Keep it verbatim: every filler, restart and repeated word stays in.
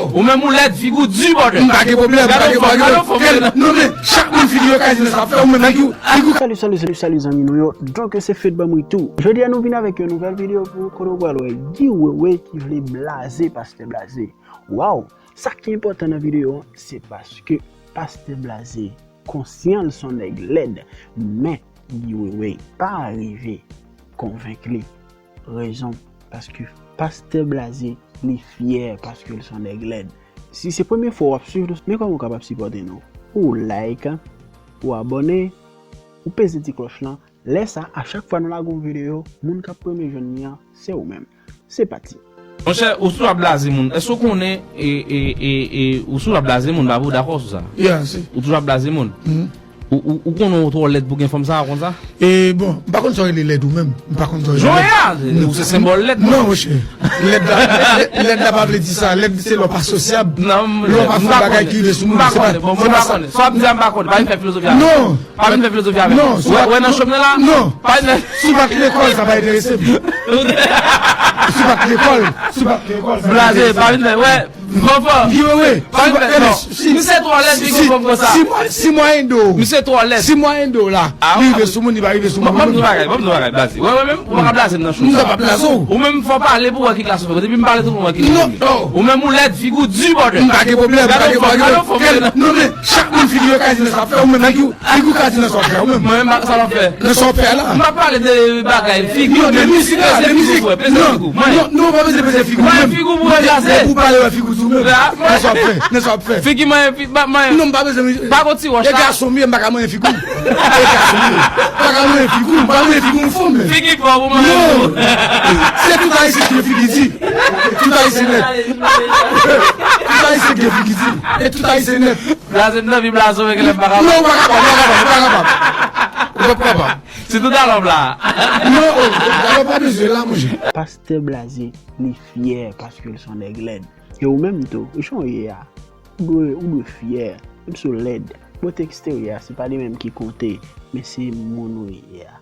Ou menm ou lèd, figi w di, brother. M pa gen pwoblèm, m pa gen pwoblèm. Non, men, chak moun figi yo ka di nan sa ap fè, ou menm figi w, figi w. Salut, salut, salut, salut, zanmi nou yo. Donk, se Fed Bambri tou. Jodi a, nou vin avèk yon nouvèl videyo pou nou, kote w pral wè Guy Wewe ki vle blaze Pastè Blaze. Waw! Sa ki enpòtan nan videyo an, se paske Pastè Blaze konsyan l se yon nèg lèd, men Guy Wewe pa rive konvenk li. Rezon, paske Pastè Blaze, li fyè paske l se yon nèg lèd. Si se premye fwa w ap swiv nou, men kòman w kapab sipòte nou? Ou like, ou abòne, ou peze ti klòch lan. Lè sa, a chak fwa nou lage yon videyo, moun k ap premye jwenn li an, se ou menm. Se pati. Monchè, ou toujou ap blaze moun. Èske w konnen, e, e, e, e, ou toujou ap blaze moun, pa vre, ou dakò sou sa? Yeah, si. Ou toujou ap blaze moun. Mhm. Ou, ou, ou konnen ou twò lèd pou gen fanm sa, ou konn sa? E, bon, m pa konn sa w rele lèd ou menm. M pa konn sa w rele lèd. Jan w ye a, ou se senbòl lèd, non, monchè. Lèd la, lèd, lèd la pa vle di sa. Lèd se lè w pa sosyab. Non, lè w pa fè bagay ki rive sou moun, se pa, se pa sa. Sa w ap di a, m pa konnen. Pa vin fè filozofi avè m. Non. Pa vin fè filozofi avè m. Non, wè, wè nan cho m nan la? Non. Pa vin fè. Si w pa t lekòl, sa pa enterese m. Si w pa t lekòl, si w pa t lekòl, sa pa enterese m. Blaze, pa vin fè, wè. Fanfan. Guy Wewe, pa vin fè, non. Misye twò lèd, li gen fanm konsa. Si mwa, si mwa endo. Misye twò lèd. Si mwa endo la, li rive sou moun, li pa rive sou moun. Ban m di w bagay, ban m di w bagay, Blaze. Wè, wè, menm, ou pa ka blaze m nan cho sa. M pa blaze w. Ou menm, fò w pale pou w wè ki klas ou fè. Depi m pale tou, pou w wè ki klas ou fè. Ou menm, ou lèd, figi w di, brother. M pa gen pwoblèm, m pa gen pwoblèm. Non, men, chak moun figi yo ka di nan sa ap fè, ou menm figi w, figi w ka di nan sa w ap fè, ou menm. Mwen menm, sa w ap fè. Nan sa w ap fè la. M pa pale de bagay, figi w, de mizik, de mizik. Peze figi w, peze figi w. Non, non, pa bezwen peze figi w. Mwen figi w pou wè gazè. Ou pale wè figi w tou menm. Nan sa w ap fè, nan sa w ap fè. Figi mwen, fi-, ba, mwen. Non, m pa bezwen. Pa gon ti wòch la. E gason m ye, m pa ka manyen figi w. E gason m ye. M pa ka manyen figi w, m pa manyen figi w, m fou, men. Figi fò pou mwen. Non. Se tout Ayisyen ki gen figi di. Tout Ayisyen nèt. Tout Ayisyen gen figi di. E tout Ayisyen nèt. Blaze m nan vi blaze w, men genlè m pa kapab. Non, ou pa kapab, ou pa kapab, ou pa kapab. Ou p ap kapab. Sitou dalò m la. Non, oh, dalò pa bezwen la, monchè. Pastè Blaze, li fyè paske l se yon nèg lèd. E ou menm tou, jan w ye a, ou dwe, ou dwe fyè. Menm si w lèd, bote eksteryè a, se pa li menm ki konte, men se moun ou ye a.